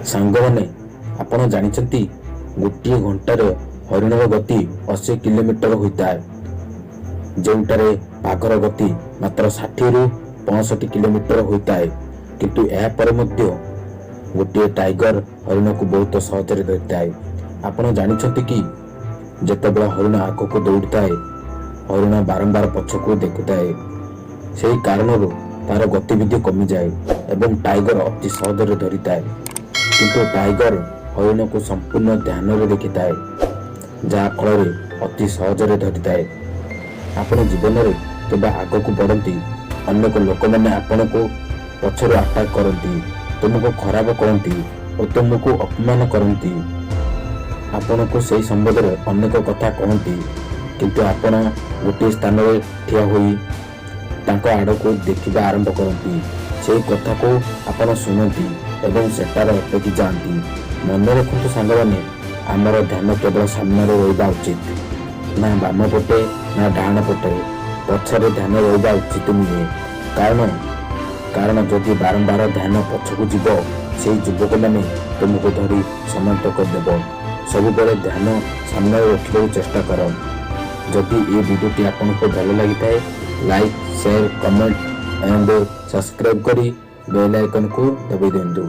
ସାଙ୍ଗମାନେ, ଆପଣ ଜାଣିଛନ୍ତି, ଗୋଟିଏ ଘଣ୍ଟାରେ ହରିଣର ଗତି 80 କିଲୋମିଟର ହୋଇଥାଏ, ଯେଉଁଠାରେ ବାଘର ଗତି ମାତ୍ର 60ରୁ 65 କିଲୋମିଟର ହୋଇଥାଏ। କିନ୍ତୁ ଏହାପରେ ମଧ୍ୟ ଗୋଟିଏ ଟାଇଗର ହରିଣକୁ ବହୁତ ସହଜରେ ଧରିଥାଏ। ଆପଣ ଜାଣିଛନ୍ତି କି, ଯେତେବେଳେ ହରିଣ ଆଗକୁ ଦୌଡ଼ିଥାଏ, ହରିଣ ବାରମ୍ବାର ପଛକୁ ଦେଖୁଥାଏ। ସେହି କାରଣରୁ ତାର ଗତିବିଧି କମିଯାଏ ଏବଂ ଟାଇଗର ଅତି ସହଜରେ ଧରିଥାଏ। କିନ୍ତୁ ଟାଇଗର ହରିଣକୁ ସମ୍ପୂର୍ଣ୍ଣ ଧ୍ୟାନରେ ଦେଖିଥାଏ, ଯାହା ଫଳରେ ଅତି ସହଜରେ ଧରିଥାଏ। ଆପଣ ଜୀବନରେ କେବେ ଆଗକୁ ବଢ଼ନ୍ତି, ଅନେକ ଲୋକମାନେ ଆପଣଙ୍କୁ ପଛରୁ ଆଟାକ୍ କରନ୍ତି, ତୁମକୁ ଖରାପ କହନ୍ତି ଓ ତୁମକୁ ଅପମାନ କରନ୍ତି। ଆପଣଙ୍କୁ ସେହି ସମ୍ବନ୍ଧରେ ଅନେକ କଥା କହନ୍ତି। କିନ୍ତୁ ଆପଣ ଗୋଟିଏ ସ୍ଥାନରେ ଠିଆ ହୋଇ ତାଙ୍କ ଆଡ଼କୁ ଦେଖିବା ଆରମ୍ଭ କରନ୍ତି। ସେହି କଥାକୁ ଆପଣ ଶୁଣନ୍ତି ଏବଂ ସେଠାରେ ଅଟକି ଯାଆନ୍ତି। ମନେ ରଖନ୍ତୁ ସାଙ୍ଗମାନେ, ଆମର ଧ୍ୟାନ କେବଳ ସାମ୍ନାରେ ରହିବା ଉଚିତ, ନା ବାମ ପଟେ ନା ଡାହାଣ ପଟେ। ପଛରେ ଧ୍ୟାନ ରହିବା ଉଚିତ ନୁହେଁ। କାରଣ ଯଦି ବାରମ୍ବାର ଧ୍ୟାନ ପଛକୁ ଯିବ, ସେହି ଯୁବକମାନେ ତୁମକୁ ଧରି ସମାପ୍ତ କରିଦେବ। ସବୁବେଳେ ଧ୍ୟାନ ସାମ୍ନାରେ ରଖିବାକୁ ଚେଷ୍ଟା କର। ଯଦି ଏ ଭିଡ଼ିଓଟି ଆପଣଙ୍କୁ ଭଲ ଲାଗିଥାଏ, like, share, comment and subscribe କରି ବେଲ୍ ଆଇକନ୍କୁ ଦବାଇ ଦିଅନ୍ତୁ।